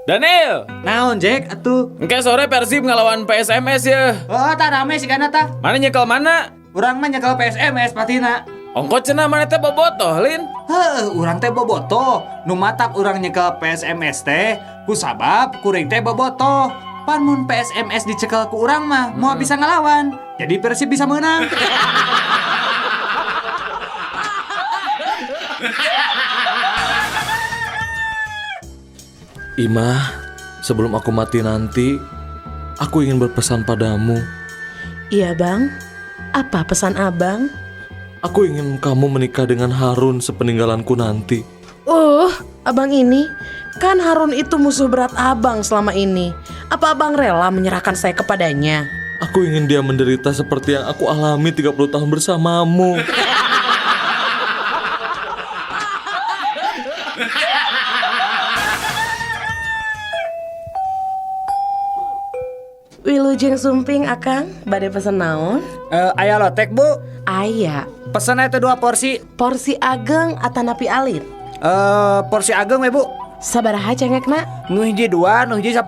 Daniel, Naon, Jack, atuh? Engke sore Persib ngelawan PSMS ya. Oh, tah rame sih kana tah. Mana nyekel mana? Urang mah nyekel PSMS patina. Ongko cenah mana teh bobotoh, Lin? Heuh, urang teh bobotoh. Nu matak urang nyekel PSMS teh ku sabab kuring teh bobotoh. Pan mun PSMS dicekel ku urang mah moal bisa ngelawan. Jadi Persib bisa menang. Imah, sebelum aku mati nanti, aku ingin berpesan padamu. Iya bang, apa pesan abang? Aku ingin kamu menikah dengan Harun sepeninggalanku nanti. Abang ini, kan Harun itu musuh berat abang selama ini. Apa abang rela menyerahkan saya kepadanya? Aku ingin dia menderita seperti yang aku alami 30 tahun bersamamu. Wilujeng sumping akang, bade pesen naon? Aya lotek, Bu. Aya. Pesen eta 2 porsi. Porsi ageng atanapi alit? Porsi ageng we, Bu. Sabaraha cengekna? Nu hiji 2, nu hiji 10.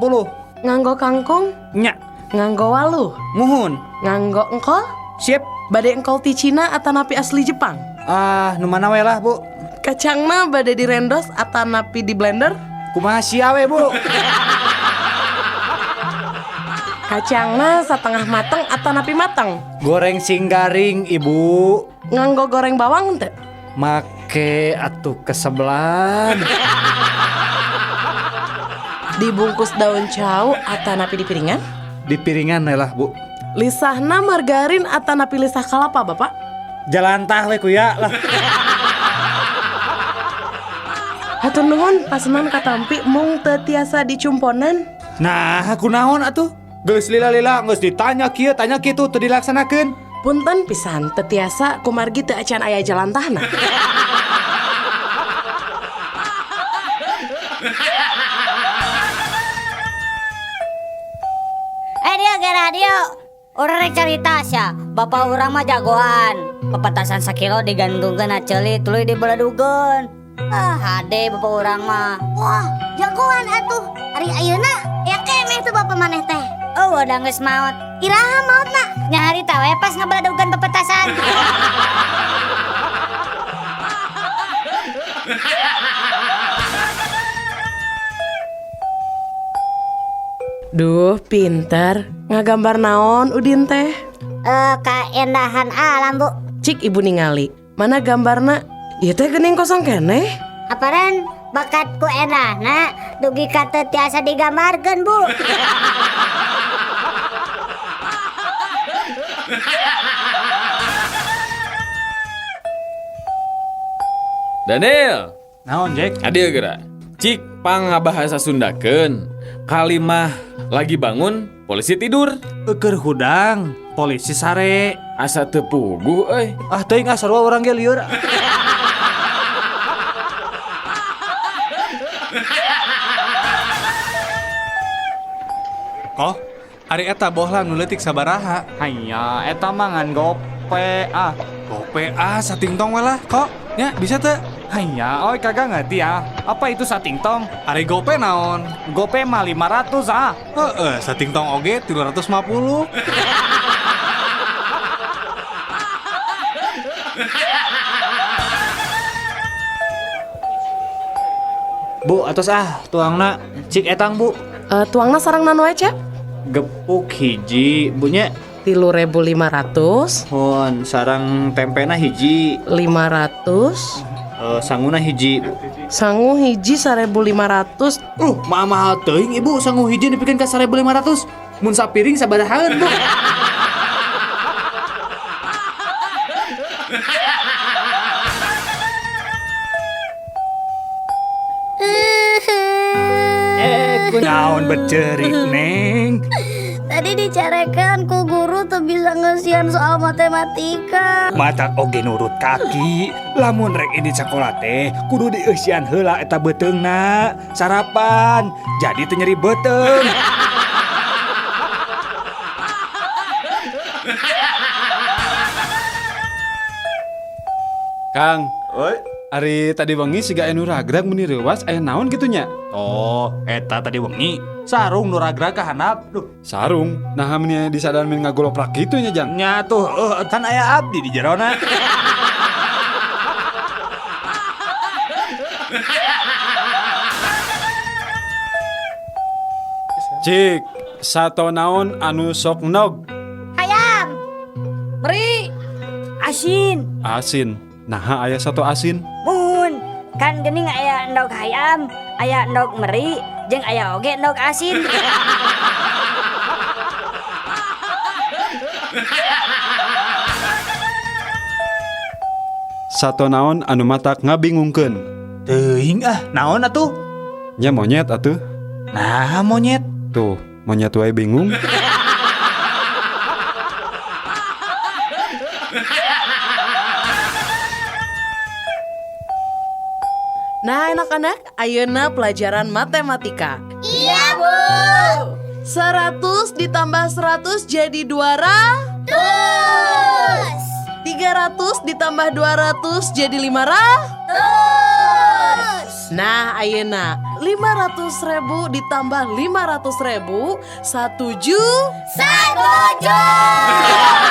Nganggo kangkung? Nya. Nganggo waluh? Muhun. Nganggo engkol? Sip. Bade engkol ti Cina atanapi asli Jepang? Ah, nu mana we lah, Bu. Kacangna bade direndos atanapi di blender? Kumaha sia we, Bu? Kacangna setengah mateng atanapi mateng? Goreng sing garing, Ibu. Nganggo goreng bawang teu? Make atuh kesebelan. Dibungkus daun cau atanapi di piringan? Di piringan lah, Bu. Lisahna margarin atanapi lisah kalapa, Bapak? Jalantah we kuya lah. Hatur nuhun pasenan katampi mung teu tiasa dicumponan. Nah, kunaon atuh? Geus lila-lila geus ditanya kieu, tanya kitu teu dilaksanakeun. Punten pisan teu tiasa kumargi teu acan aya jalantahna. Dia ge radio. Urang rek carita sia. Bapak urang mah jagoan. Pepetasan sakilo digantungkeun na ceuli tuluy dibeledugeun. Ah, hade bapak urang mah. Wah, jagoan atuh. Ari ayeuna ya kemeh tuh bapak maneh teh. Oh, udah geus maot. Iraha maotna? Nya harita we pas ngabeledugeun pepetasan. Duh, pinter. Ngagambar naon Udin teh? Kaendahan alam, Bu. Cik ibu ningali. Mana gambarna? Ieu teh geuning kosong keneh. Aparan bakatku endahna dugi ka teu tiasa digambarkeun, Bu. Daniel. Naon, Jack? Adil geura. Cik pangabahasa Sundakeun. Kalimah lagi bangun, polisi tidur. Eukeur hudang, polisi sare. Asa teu puguh euy. Ah, teuing ah sarua urang ge lieur. Koh, ari eta bohlam nu leutik sabaraha? Hanya eta mah ngan gope ah. Gope ah satingtong we lah, kok. Nya bisa teu? Hanya, oi kagak ngerti ah. Apa itu satingtong? Ari gope naon? Gope mah 500 ah. Heeh, satingtong oge 350. Bu, atos ah tuangna cik etang, Bu. Tuangna sareng naon wae, Cep? Gepuk hiji, Bu nya. 3.500. Hun, sareng tempena hiji. 500. Sanguna hiji. Sangu hiji 1.500. Mahal teuing Ibu, sangu hiji dipikeun ka 1.500. Mun sapiring sabarahaeun, Bu? Kunaon becerik, Neng? Tadi dicarekan ku guru tuh bisa ngesian soal matematika. Matak oge nurut kaki. Lamun rek ini sekolah teh kudu dieusian heula eta beuteungna. Sarapan jadi teu nyeri beuteung. Kang, Oi. Ari tadi wengi siga anu ragrag meni reuwas aya naon kitu nya? Oh, eta tadi wengi sarung nu ragrag ka handap. Duh, Sarung. Nah meni disadar meni ngagoloprak kitu nya Jang. Nya tuh, kan aya abdi di jerona. Cik, sato naon anu sok nog? Hayam, Meri. Asin. Asin. Nah, aya sato asin. Mun, kan geuning aya endog hayam, aya endog meri, jeung aya oge endog asin. Sato naon anu matak ngabingungkeun? Teuing ah, naon atuh? Nya monyet atuh. Nah, monyet. Tuh, monyet wae bingung. Nah, anak-anak, ayeuna pelajaran matematika. Iya, Bu. 100 ditambah 100 jadi 200. Tus. 300 ditambah 200 jadi 500. Tus. Nah, ayeuna 500 ribu ditambah 500 ribu, 1 juta. 1 juta.